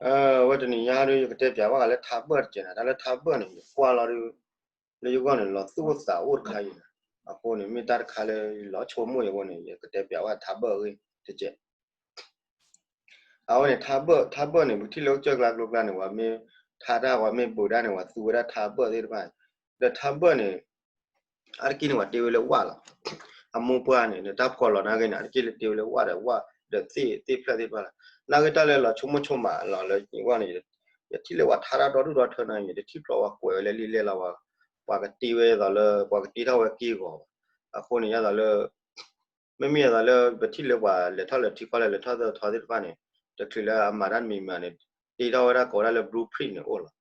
အဝဲတနံၤညါဒီး ယကတဲပျးဘၣ်ဃးလၢထါဘၢၣ်တကဲးန့ၣ်, တၢ်လၢထါဘၢၣ်န့ၣ် ယကွၢ်လီၤဒီး လၢယဂီၢ်န့ၣ် လီၤသူၣ်အိၣ်သးအိၣ်တခါအံၤန့ၣ်, အဃိန့ၣ် မ့ၢ်တၢ်တခါလၢလီၤဆိကမိၣ်အံၤအဃိန့ၣ် ယကတဲပျးဘၣ်ထါဘၢၣ်အဂ့ၢ်တကဲး. အဝဲန့ၣ် ထါဘၢၣ်, ထါဘၢၣ်န့ၣ် ပကထံၣ်လၢကစၢၢ်ကျါကျိကျါန့ၣ် ပှၤမ့ၢ်ထါတၢ် ပှၤမ့ၢ်ဘုးတၢ်န့ၣ် ပှၤသူဝဲဒၣ်ထါဘၢၣ်သ့ၣ်တဖၣ်, ဒီးထါဘၢၣ်န့ၣ် အါတက့ၢ်န့ၣ် ပှၤတ့ဝဲလၢဝၣ်လီၤ. အမိၢ်ပှၢ်န့ၣ် ဒီးတၢ်ဖှီၣ်လီၤနာ်ဂ့ၤန့ၣ် အါတက့ၢ်လၢတ့ဝဲလၢဝၣ်ဒီးဝၣ်ဒီးသ့ၣ် သ့ၣ်ဖျၢၣ်သ့ၣ်တဖၣ်လီၤ. နာ်ဂ့ၤတၢ်လၢလီၤဆိကမိၣ်ဆိကမးလီၤလၢယဂီၢ်န့ၣ် ယထံၣ်လၢပှၤထါတၢ်ဒီဒူၣ်ဒီထၢနာ်ဂ့ၤ ယတထံၣ်ဖျီပှၤကွဲးဝဲလၢလံာ်လဲၢ်လီၤ, ပှၤကတ့ဝဲဒ်သိးလၢ ပှၤကတ့ထီၣ်ဝဲက့ၢ်ဂီၤဘၣ်. အဃိန့ၣ် ယသးလၢ မ့မ့ၢ်ယသးလၢ ပထံၣ်လၢပှၤလဲၤထီၣ်လဲၤထံကီၢ်လၢလဲၤထီၣ်သၢထီသ့ၣ်တဖၣ်န့ၣ် တချုးလၢအမၤတၢ်တမံၤမံၤန့ၣ် တ့ထီၣ်ဝဲဒၣ်ကိးဝဲဒၣ်လၢ blueprint န့ၣ်အိၣ်လီၤ.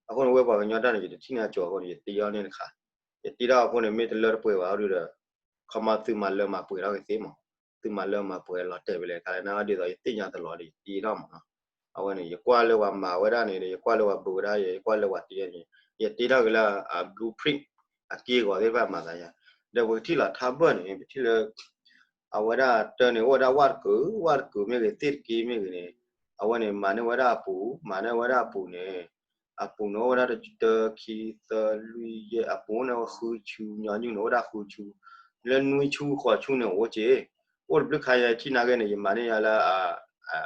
အဃိန့ၣ် ဝဲပှၤကညီတၢ်န့ၣ် ယတထံၣ်န့ၢ်အကၠီၤအဃိန့ၣ် ယတ့အီၤန့ၣ်တခါ, ယတ့ထီၣ်အဃိန့ၣ် မ့ၢ်တလၢတပှဲၤဘၣ်အီၤဒီး ခီမီသုမၤလၢမၤပှဲၤထီၣ်က့ၤသ့မး, သုမၤလၢမၤပှဲၤလီၤတဲာ်ဖဲလဲၣ်တခါလဲၣ် နာ်ဂ့ၤဒ်သိးယသ့ၣ်ညါတလီၤဒီးယတ့ထီၣ်မးနီၤ. အဝဲန့ၣ် ယကွၢ်လၢပှၤမၤဝဲဒၣ်န့ၣ်ဒီး ယကွၢ်လၢပှၤဘုးဝဲဒၣ် ယကွၢ်လၢပှၤတ့န့ၣ် ယတ့ထီၣ်က့ၤလၢအ blueprint အက့ၢ်ဂီၤသ့ၣ်တဖၣ်မၤသးယါ, ဒီးပကထံၣ်လီၤထါဘၢၣ်န့ၣ် ပထံၣ်လၢ အဝဲဒၣ်တၢ်န့ၣ် အိၣ်ဝဲဒၣ်ဝၣ်တကုာ်, ဝၣ်တကုာ်မ့ၢ်ဂ့ၤ သ့ၣ်တက့ၢ်မ့ၢ်ဂ့ၤန့ၣ် အဝဲန့ၣ် မၤန့ၢ်ဝဲဒၣ်အပူၤ, မၤန့ၢ်ဝဲဒၣ်အပူၤန့ၣ် အပူၤန့ၣ်အိၣ်ဝဲဒၣ်တၢ ခံ သၢ လွံၢ် ယဲၢ် အပူၤန့ၣ်အိၣ်ဝဲဃုဆူ, ညီနုၢ်န့ၣ် အိၣ်ဝဲဒၣ်ဃုဆူ, လၢနွံဆူဃိးဆူန့ၣ်အိၣ်က့ၤ, အိၣ်တဘျုးခါယထံၣ်နာ်ဂ့ၤန့ၣ် ယမၤန့ၢ်ယၤလၢ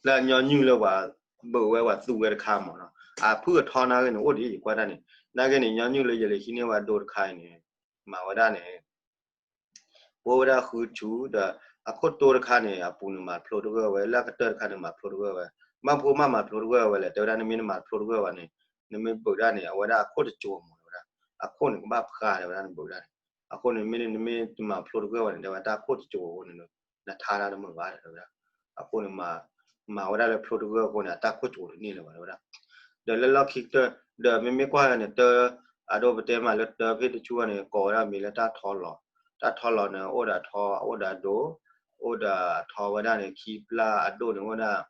လၢညီနုၢ်လၢပှၤဘုးဝဲပှၤသူဝဲတခါမးနီၤ, အဖုၣ်အထီနာ်ဂ့ၤန့ၣ် အိၣ်ဒ်ယကွၢ်တၢ်န့ၣ်, နာ်ဂ့ၤန့ၣ် ညီနုၢ်လၢယလဲၤဟံးန့ၢ်ဝဲဒိတခါအံၤန့ၣ် မၤဝဲဒၣ်န့ၣ် ပအိၣ်ဝဲဒၣ်ဃုဆူဒီး အခိၣ်တိတခါန့ၣ် အပူၤန့ၣ်မၤဖျိတဂၢၢ်ဝဲ, လၢအကတၢၢ်တခါန့ၣ်မၤဖျိတဂၢၢ်ဝဲ, ဘၣ်မနုၤမၤဖျိတဂၢၢ်ဝဲလဲၣ်, တဲဝဲဒၣ်နမ့ၢ်နမၤဖျိတဂၢၢ်ဘၣ်န့ၣ် နမ့ၢ်ဘုးဒၣ်န့ၣ် အဝဲဒၣ်အခိၣ်တစိၤမးတဲဝဲဒၣ်, အခိၣ်န့ၣ်ကဘၣ်ဖျါတဲဝဲဒၣ်နဘုးဒၣ်န့ၣ်, အဃိန့ၣ် မ့ၢ်နမ့ၢ်တမၤဖျိတဂၢၢ်ဘၣ်န့ၣ် တဲဝဲတၢ်ခိၣ်တစိၤအဃိန့ၣ် နထါတၢ်တမုာ်ဘၣ်တဲဝဲဒၣ်, အဃိန့ၣ် မၤဝဲဒၣ်လၢဖျိတဂၢၢ်အဃိန့ၣ် အတၢ်ခိၣ်တစိၤတန့ၢ်လၢၤဘၣ်တဲဝဲဒၣ်, ဒီးလၢလီၢ်ခံကတၢၢ် ဒီးမ့မ့ၢ်ကွၢ်န့ၣ် တၢ အဒိပတဲမးလၢတၢဖ့ၣ်တဆူၣ်န့ၣ် ကိးဝဲဒၣ်မံၤလၢတၢ်ထီလီၤ, တၢ်ထီလီၤန့ၣ် အိၣ်ဒီးအထီ အိၣ်ဒီးအဒိ, အိၣ်ဒီးအထီဝဲဒၣ်န့ၣ် ခံပျၢ်အဒိၣ်န့ၣ် အိၣ်ဝဲဒၣ်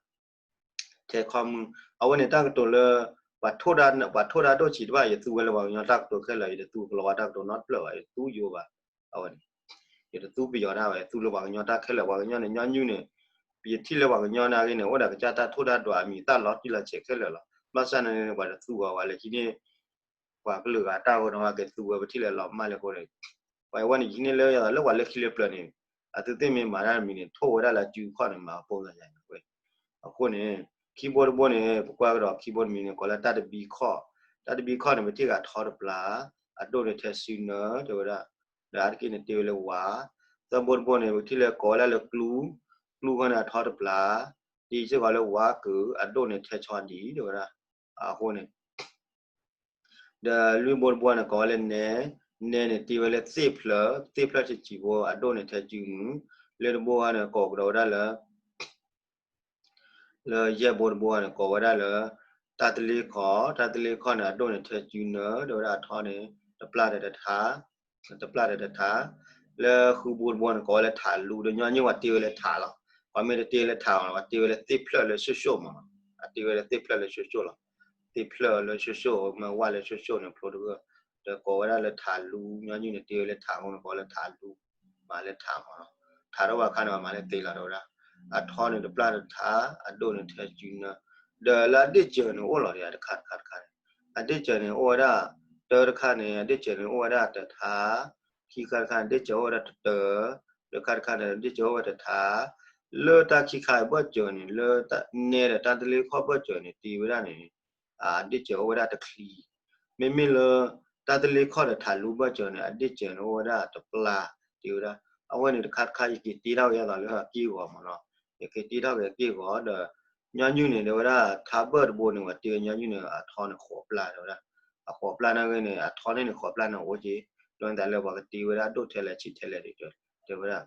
ထဲခီမုၢ်, အဝဲန့ၣ်တၢ်ကတိၤလၢ ပှၤထိၣ်တၢ်ဒိၣ်ဆံးတဖၣ် ယသူဝဲလၢပှၤကညီတၢ်ကတိၤခဲလၢာ်, ယတသူကလီၤဝဲတၢ်ကတိၤနီတဖျၢၣ်ဘၣ်, ယတသူယိဘၣ်, အဝဲန့ၣ် ယတသူပယီၤတၢ်ဘၣ်, ယသူလၢပှၤကညီတၢ်ခဲလၢာ်, ပှၤကညီန့ၣ် ညီနုၢ်န့ၣ် ယထံၣ်လၢပှၤကညီနာ်ဂ့ၤန့ၣ် အိၣ်ဒီးကစၢ်တၢ်ထိၣ်တၢ်ဒိၣ်အမံၤ တၢ်လီၤတံၢ်လီၤဆဲးခဲလၢာ်လီၤ, ဘၣ်ဆၣ်န့ၣ် ပှၤတသူအီၤဘၣ်လၢခံန့ၣ် ပှၤကလုာ်ဂၤတၢ်ဂီၢ်နီၣ်ဂၤက့ၤသူဝဲ ပထံၣ်လၢလီၤမၢ်လၢအဃိန့ၣ်, ပှၤအဝဲန့ၣ် ယဟံးန့ၢ်လၢယသး လၢပှၤလၢခံလၢပျၢၤန့ၣ် အသုသ့ၣ်မ့ၢ်မၤတၢ်တမံၤန့ၣ် ထိၣ်ဝဲဒၣ်လၢအစုခီၣ်န့ၣ် မၤပိၢ်သးယါန့ၣ်ဝဲ, အဃိန့ၣ် ခံဘိတဘိန့ၣ် ပကွၢ်ကဒီးခံဘိတမံၤန့ၣ် ကိးလၢတၢ်တဘံခီၣ်, တၢ်တဘံခီၣ်န့ၣ် ပထံၣ်ဂၤထီတပျၢ်, အဒိၣ်န့ၣ်ထဲစုနၢ တဲဝဲဒၣ်, ဒီးအါတက့ၢ်န့ၣ်တ့ဝဲလၢဝါ, သၢဘိတဘိန့ၣ် ပထံၣ်လၢကိးဝဲဒၣ်လၢကျူ, ကျူခီန့ၣ်အထီတပျၢ်, တ့စ့ၢ်ကီးလၢဝါကုာ် အဒိၣ်န့ၣ်ထဲဆီဒံး တဲဝဲဒၣ်, အဃိန့ၣ် ဒီးလွံၢ်ဘိတဘိန့ၣ် ကိးဝဲလၢနဲ, နဲန့ၣ်တ့ဝဲလၢသ့ၣ်ဖျၢၣ်, သ့ၣ်ဖျၢၣ်ဆံးဆံးဖိ အဒိၣ်န့ၣ်ထဲစုမုၢ်, လၢတဘိန့ၣ် ကိးကဒီးဝဲဒၣ်လၢ လၢယဲၢ်ဘိတဘိန့ၣ် ကိးဝဲဒၣ်လၢ တၢ်တလ့ခီၣ်, တၢ်တလ့ခီၣ်န့ၣ် အဒိၣ်န့ၣ်ထဲစုနၢ တဲဝဲဒၣ်အထီန့ၣ် တပျၢ်ဒီးတထါ, တပျၢ်ဒီးတထါ, လၢဃုဘိတဘိန့ၣ် ကိးဝဲလၢထးလူ, ဒီးညီနုၢ်ပှၤတ့ဝဲလၢထးလီၤ, ပှၤမ့ၢ်တတ့လၢထးလီၤ ပှၤတ့ဝဲလၢသ့ၣ်ဖျၢၣ်လၢဆိၣ်ဆိၣ်မး, အတ့ဝဲလၢသ့ၣ်ဖျၢၣ်လၢဆိၣ်ဆိၣ်လီၤ, သ့ၣ်ဖျၢၣ်လၢဆိၣ်ဆိၣ် မ့ၢ်ဝၣ်လၢဆိၣ်ဆိၣ်န့ၣ် ဖျိတဂၢၢ်, ဒီးကိးဝဲဒၣ်လၢထးလူ, ညီနုၢ်န့ၣ်တ့ဝဲလၢထးအဃိန့ၣ် ကိးလၢထးလူ မၤလၢထးမးလီၤ, ထးထီၣ်ဘၣ်ခါန့ၣ် ပှၤမၤလၢသ့လီၤ တဲဝဲဒၣ်, အထီန့ၣ်တပျၢ်တထါ, အဒိၣ်န့ၣ်ထဲစုနၢ, ဒီးလၢအဒ့ၣ်စၢၤန့ၣ်အိၣ်လီၤဒီး တခါတခါတခါန့ၣ်, အဒ့ၣ်စၢၤန့ၣ်အိၣ်ဝဲဒၣ်, တၢတခါန့ၣ် အဒ့ၣ်စၢၤန့ၣ်အိၣ်ဝဲဒၣ်တထါ, ခံခါတခါန့ၣ် ဒ့ၣ်စၢၤအိၣ်ဝဲဒၣ်တတၢ, တခါတခါန့ၣ် ဒ့ၣ်စၢၤအိၣ်ဝဲတထါ, လၢတၢ်ခံခါအဘၢၣ်စၢၤန့ၣ် လၢနဲဒီးတၢ်တလ့ခီၣ်ဘၢၣ်စၢၤန့ၣ် တ့ဝဲဒၣ်န့ၣ် အဒ့ၣ်စၢၤအိၣ်ဝဲဒၣ်တချံ, မ့မ့ၢ်လၢ တၢ်တလ့ခီၣ်ဒီးထးလူဘၢၣ်စၢၤန့ၣ် အဒ့ၣ်စၢၤန့ၣ်အိၣ်ဝဲဒၣ်တပျၢ်, တ့ဝဲဒၣ်, အဝဲန့ၣ် တခါတခါယက့ၤတ့ထီၣ်က့ၤအသးလၢအက့ၢ်ဂီၤမးနီၤ, ယက့ၤတ့ထီၣ်က့ၤအက့ၢ်ဂီၤဒီး ညီနုၢ်န့ၣ် တဲဝဲဒၣ် ထါဘၢၣ်တဘိန့ၣ် ပှၤတ့ဝဲညီနုၢ်န့ၣ် အထီန့ၣ်ဃိးပျၢ် တဲဝဲဒၣ်, အဃိးပျၢ်နာ်ဂ့ၤန့ၣ် အထီန့ၣ်န့ၣ် ဃိးပျၢ်န့ၣ်အိၣ်က့ၤ, ဒ်န့ၣ်သးလၢပှၤကတ့ဝဲဒၣ်ဒိၣ်ထဲလဲၣ်ဆံးထဲလဲၣ်ဒီး တဲဝဲဒၣ်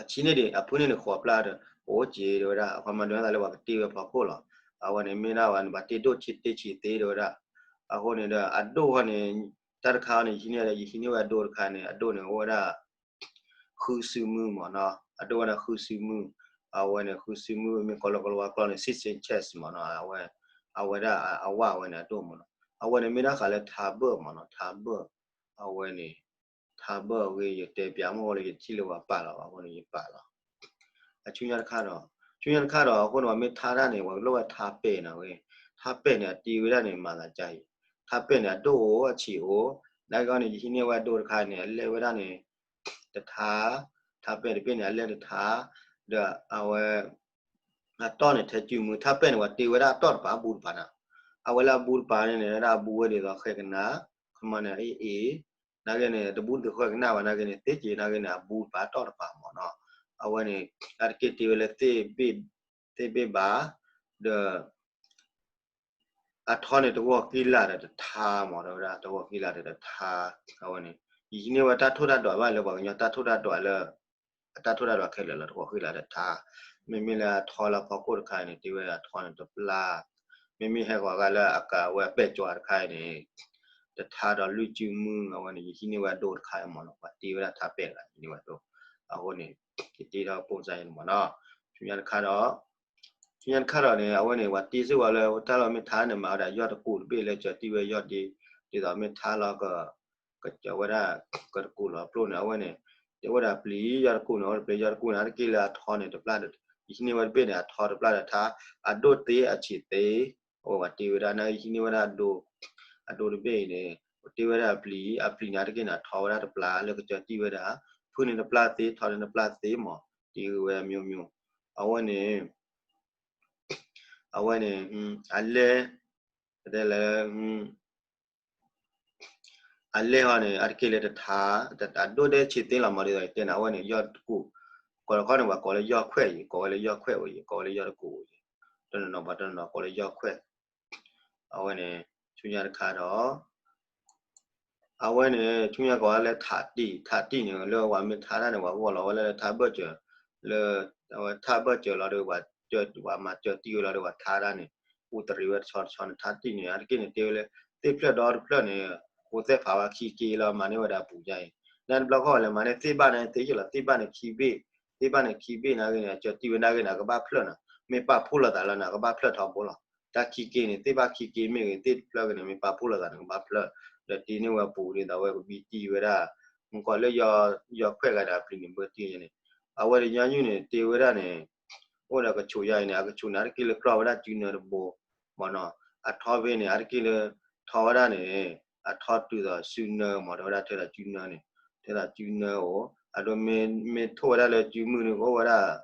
အဆံးန့ၣ်ဒံး အဖုန့ၣ်န့ၣ် ဃိးပျၢ်ဒီး အိၣ်က့ၤ တဲဝဲဒၣ်, အခီမၤဒ်န့ၣ်သးလၢပှၤကတ့ဝဲဖီခိၣ်လီၤ, အဝဲန့ၣ်မ့ၢ်ဒၣ်ဝဲန့ၣ် ပှၤတ့ဒိၣ်ဆံးတ့ဆံးသ့ တဲဝဲဒၣ်, အဃိန့ၣ်ဒီး အဒိၣ်ဃီန့ၣ် တၢ်တခါန့ၣ် ယဟံးန့ၢ်ဒီး ယဟံးန့ၢ်ဝဲအဒိၣ်တခါန့ၣ် အဒိၣ်န့ၣ်အိၣ်ဝဲဒၣ် ဃုစုမုၢ်မးနီၤ, အဒိၣ်ဝဲဒၣ်ဃုစုမုၢ်, အဝဲန့ၣ်ဃုစုမုၢ် မ့ၢ်ကိးလၢကလၤဝါကျိာ်န့ၣ် six inches မးနီၤ, အဝဲ အဝဲဒၣ်အဝၣ်ဝဲန့ၣ်အဒိၣ်မးနီၤ, အဝဲန့ၣ်မ့ၢ်ဒၣ်ဃးလၢထါဘၢၣ်မးနီၤ, ထါဘၢၣ်, အဝဲန့ၣ် ထါဘၢၣ်အဂ့ၢ် ယတဲပျးမ့ၢ်ဝဲလၢယထံၣ်လၢပှၤပာ်လီၤဘၣ်အဃိန့ၣ် ယပာ်လီၤ, အဆူညါတခါဒီး ဆူညါတခါဒီး အဃိန့ၣ် ပှၤမ့ၢ်ထါတၢ်န့ၣ် ပှၤကလိၣ်ဝဲထါပဲာ်နီၤဝဲ, ထါပဲာ်န့ၣ် အတ့ဝဲဒၣ်န့ၣ် မၤသးဒ်အံၤ, ထါပဲာ်န့ၣ် အဒိၣ်အိၣ်အဆံးအိၣ်, နာ်က့န့ၣ် ယဟံးန့ၢ်ဝဲအဒိတခါန့ၣ် အလဲၢ်ဝဲဒၣ်န့ၣ် တထါ, ထါပဲာ်တဘ့ၣ်န့ၣ် အလဲၢ်တထါ, ဒီးအဝဲ အတီၢ်န့ၣ်ထဲစုမုၢ်, ထါပဲာ်န့ၣ် ပှၤတ့ဝဲဒၣ်အတီၢ်တပၤ အဘူးတပၤနီၤ, အဝဲလၢအဘူးတပၤန့ၣ် ဝဲဒၣ်အဘူးဝဲဒ်သိးဃဲကနၣ်, ခီမီန့ၣ် အ့ၣ်အ့ၣ်, နာ်က့န့ၣ် တဘူးတဃဲကနၣ်ဘၣ် နာ်က့န့ၣ် သ့က့ၤ နာ်က့န့ၣ် အဘူးတပၤတီၢ်တပၤမ့ၢ်နီၤ, အဝဲန့ၣ် အါတက့ၢ်တ့ဝဲလၢ သ့ၣ်ဘ့ၣ်ဘၣ်, ဒီး အထီန့ၣ် တဂီၢ်ကံလၢ်ဒီးတထါမ့ၢ် တဲဝဲဒၣ် တဂီၢ်ကံလၢ်ဒီးတထါ, အဝဲန့ၣ် ယဟံးန့ၢ်ဝဲတၢ်ထိၣ်တၢ်ဒွးဘၣ်လၢပှၤကညီတၢ်ထိၣ်တၢ်ဒွးလၢ အတၢ်ထိၣ်တၢ်ဒွးခဲလၢာ်လီၤ တဂီၢ်ကံလၢ်ဒီးတထါ, မ့မ့ၢ်လၢအထီလၢအဖီခိၣ်တခါအံၤန့ၣ် တ့ဝဲအထီန့ၣ်တပျၢ်, မ့မ့ၢ်ဟဲဃီၤဂၤလၢအကးဝဲအပဲာ်ကၠီတခါအံၤန့ၣ် တထါဒီးလွံၢ်စုမုၢ် အဝဲန့ၣ် ယဟံးန့ၢ်ဝဲအဒိတခါအံၤမ့ၢ်နီၤ, ပှၤတ့ဝဲဒၣ်ထါပဲာ်တဂၤ ယဟံးန့ၢ်ဝဲအဒိ, အဃိန့ၣ် ယတ့ထီၣ်ပိၢ်စါအံၤန့ၣ်မ့ၢ်နီၤ, ဆူညါတခါဒီး ဆူညါတခါဒီးန့ၣ် အဝဲန့ၣ် ပှၤတ့စ့ၢ်ကီးလၢ တၢ်လီၢ်မ့ၢ်ထါန့ၣ် မၤဝဲဒၣ်ယီၢ်တကူာ်တဘ့ၣ်လၢကၠီၤတံၢ်ဝဲယီၢ်ဒ့, ဒ်သိးမ့ၢ်ထါလီၤ ကစၢၤဝဲဒၣ် ကတကူာ်လီၤဖျိန့ၣ် အဝဲန့ၣ် တဲဝဲဒၣ်ပျံၤယီၢ်တကူာ်န့ၣ် အိၣ်တပျံၤယီၢ်တကူာ်န့ၣ် အါတက့ၢ်လၢအထီန့ၣ်တပျၢ်ဒီး ယဟံးန့ၢ်ဝဲတဘ့ၣ်န့ၣ် အထီတပျၢ်ဒီးထါ, အဒိၣ်သ့အဆံးသ့, အဝဲပှၤတ့ဝဲဒၣ် နာ်က့ယဟံးန့ၢ်ဝဲဒၣ်အဒိ, အဒိတဘ့ၣ်အံၤန့ၣ် ပတ့ဝဲဒၣ်ပျံၤ, အပျံၤန့ၣ် အါတက့ၢ်န့ၣ် အထီဝဲဒၣ်တပျၢ်လၢကစၢၤတံၢ်ဝဲဒၣ်, ဖုန့ၣ်တပျၢ်သ့ ထီန့ၣ်တပျၢ်သ့မ့ၢ် တ့ဝဲအမျိုးမျိုး, အဝဲန့ၣ် အဝဲန့ၣ် အလဲၢ်, ပတဲလၢ အလဲၢ်ဟီန့ၣ် အါတက့ၢ်လၢတထါ, အဒိၣ်ဒဲဆံးသ့လီၤမ့ၢ် ဒ်သိးယတဲန့ၣ် အဝဲန့ၣ် ယီၢ်တကူာ်, ကိးတခီန့ၣ် ပှၤကိးလၢယီၢ်ခွဲၣ်အံၤ, ကိးဝဲလၢယီၢ်ခွဲၣ်အိၣ်အံၤ, ကိးဝဲလၢယီၢ်တကူာ်အိၣ်အံၤ, တနီၤနီၤပှၤတနီၤနီၤကိးလၢယီၢ်ခွဲၣ်, အဝဲန့ၣ် ဆူညါတခါဒီး အဝဲန့ၣ် ဆူညါကိးဝဲလၢထးတံၢ်, ထးတံၢ်န့ၣ် လၢပှၤမ့ၢ်ထါတၢ်န့ၣ် ပှၤဂီၢ်လီၤဝဲလၢထါဘၢၣ်စၢၤ, လၢ အဝဲထါဘၢၣ်စၢၤလီၤဒီး ပှၤမၤစၢၤတံၢ်ဝဲလီၤဒီး ပှၤထါတၢ်န့ၣ် အိၣ်တရံးဝဲတဆီတဆီန့ၣ် ထးတံၢ်န့ၣ် အါတက့ၢ်န့ၣ် တ့ဝဲလၢ သ့ၣ်ဖျၢၣ်ဒီတဖျၢၣ်န့ၣ် ဃိသဲၣ်ဖးဝဲခံက့လီၤ မၤန့ၢ်ဝဲဒၣ်ပူၤယါအံၤ, နတဘျီဃီလဲၣ် မၤန့ၢ်သ့ၣ်ဘၣ်န့ၣ် သ့ၣ်ယ့ၣ်လီၤ သ့ၣ်ဘၣ်န့ၣ်ခံဘ့ၣ်, သ့ၣ်ဘၣ်န့ၣ်ခံဘ့ၣ်နာ်က့န့ၣ် အစၢၤတံၢ်ဝဲနာ်က့န့ၣ် အကဘၣ်ဖျၢၣ်နီၤ, မ့ၢ်ပာ်ဖှိၣ်လိာ်သးလီၤန့ၣ် အကဘၣ်ဖျၢၣ်ထီဘိလီၤ, တၢ်ခံက့န့ၣ် သ့ၣ်ဘၣ်ခံက့မ့ၢ်ဂ့ၤ သ့ၣ်တဖျၢၣ်က့န့ၣ် မ့ၢ်ပာ်ဖှိၣ်လိာ်သးန့ၣ် ကဘၣ်ဖျၢၣ်, ဒီးတ့န့ၢ်ဝဲပူၤဒ်သိးဝဲကဘံတံၢ်ဝဲဒၣ်, မ့ၢ်ကီးလၢ ယီၢ်ခွဲၣ်ဂၤဒီးအပျံၤန့ၣ် ဘၢတံၢ်န့ၣ်, အဝဲဒီးညီနုၢ်န့ၣ် တ့ဝဲဒၣ်န့ၣ် အိၣ်ဒီးကဆူးယါအံၤန့ၣ် အကဆူးန့ၣ် အါတက့ၢ်လၢကျီၢ်ဝဲဒၣ်စုနၢတဘိ, မ့ၢ်နီၤ, အထီဖဲန့ၣ် အါတက့ၢ်လၢ ထီဝဲဒၣ်န့ၣ် အထီတုၤသိးစုနၢမ့ၢ် တဲဝဲဒၣ်ထဲဒၣ်စုနၢန့ၣ်, ထဲဒၣ်စုနၢအိၣ်, အဒိမ့ၢ်ထိၣ်ဝဲဒၣ်လၢစုမုၢ်န့ၣ် ကအိၣ်ဝဲဒၣ်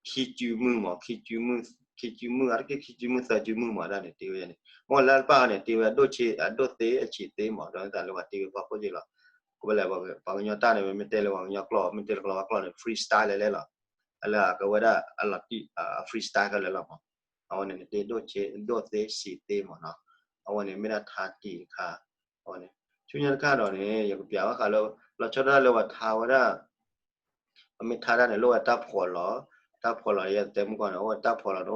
ခံစုမုၢ်မ့ၢ် ခံစုမုၢ် ခံစုမုၢ် အါတက့ၢ်ခံစုမုၢ်သၢစုမုၢ်မ့ၢ်ဒၣ်န့ၣ် တ့ဝဲန့ၣ်, မ့ၢ်လၢတပၣ်န့ၣ် တ့ဝဲအဒိၣ်ဆံး အဒိၣ်သ့အဆံးသ့မ့ၢ် ဒီးသးလၢပှၤတ့ဝဲဖီခိၣ်က့လီၤ, ကဘၣ်လဲၣ် ပှၤကညီတၢ်န့ၣ် မ့ၢ်တဲလၢပှၤကညီကျိာ် မ့ၢ်တဲလၢကလီၤဝါကျိာ်န့ၣ် freestyle လဲၣ်လဲၣ်လီၤ, အလၢအကဝဲဒၣ် အလီၤတံၢ် freestyle ခဲလၢာ်လီၤမ့ၢ်, အဝဲန့ၣ် နတ့ဒိၣ်သ့ဆံးသ့မ့ၢ်နီၤ, အဝဲန့ၣ် မ့ၢ်ဒၣ်ထါတံၢ်တခါ, အဝဲန့ၣ် ဆူညါတခါဒီးန့ၣ် ယကပျးဘၣ်ဃးလၢ လီၤဆီဒၣ်တၢ်လၢပှၤထါဝဲဒၣ် ပမ့ၢ်ထါတၢ်န့ၣ် လိၣ်ဝဲတၢ်ဖှီၣ်လီၤ, တၢ်ဖှီၣ်လီၤ ယတဲမုၢ်ကီၢ်န့ၣ် အိၣ်ဝဲတၢ်ဖှီၣ်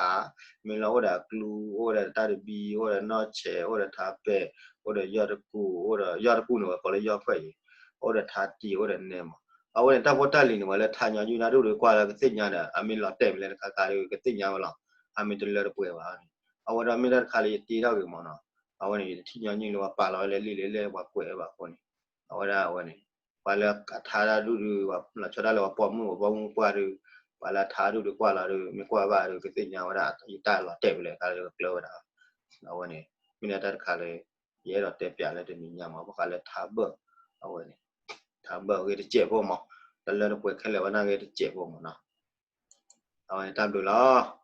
လီၤန့ၣ် အိၣ်ဝဲတၢ်ဘီဘိလၢပှၤကစၢၤတံၢ်ဝဲထါ, မ့ၢ်လၢအိၣ်ဒီးအကျူ အိၣ်ဒီးတၢ်တဘံ အိၣ်ဒီးနီၢ်ဆဲး အိၣ်ဒီးထါပဲာ် အိၣ်ဒီးယီၢ်တကူာ် အိၣ်ဒီးယီၢ်တကူာ်န့ၣ် ပှၤကိးလၢယီၢ်ခွဲၣ်အံၤ, အိၣ်ဒီးထါတံၢ် အိၣ်ဒီးနဲမး, အဝဲန့ၣ် တၢ်ဖိတၢ်လံၤန့ၣ် ပှၤလၢထါညီနုၢ်နၢ်ဒိၣ်ဒီးကွၢ်လၢကသ့ၣ်ညါဒီး အမ့ၢ်လီၤတဲာ်မးလဲၣ်တခါခါဒီး ကသ့ၣ်ညါဝဲလီၤ, အမ့ၢ်တလၢတပှဲၤဘၣ်န့ၣ်, အဝဲဒီးမ့ၢ်တၢ်တခါလၢယတ့ထီၣ်ဂ့ၤမ့ၢ်နီၤ, အဝဲန့ၣ် ယတထံၣ်ညီနုၢ်လၢပှၤပာ်လီၤဝဲလၢလံာ်လၢလဲၣ် ပှၤကွဲးဝဲဘၣ်အဃိန့ၣ်, အဝဲဒၣ်အဝဲန့ၣ် ပှၤလၢအထါတၢ်ဒူၣ်ဒီး လီၤဆီဒၣ်လၢပှၤပိာ်မုၣ် ပှၤပိာ်မုၣ်ကွၢ်ဒီး ပှၤလၢအထါဒူၣ်ဒီးကွၢ်လီၤဒီး မ့ၢ်ကွၢ်ဘၣ်ဒီး ကသ့ၣ်ညါဝဲဒၣ် ယတၢ်လီၤတဲာ်ဝဲလဲၣ်တခါလၢကကျၢၤဝဲဒၣ်, အဝဲန့ၣ် မ့ၢ်ဒၣ်တၢ်တခါလၢ ယအဲၣ်ဒိးတဲပျးလၢတနံၤညါမး ဘၣ်ဃးလၢထါဘၢၣ်, အဝဲန့ၣ် ထါဘၢၣ်အဂ့ၢ်တစဲးဖိမး, တၢ်လၢတပှဲၤခဲလၢာ်ဝဲဒၣ်အဂ့ၢ်တစဲးဖိမးနီၤ, အဝဲန့ၣ်တၢ်ဘျုးလီၤ.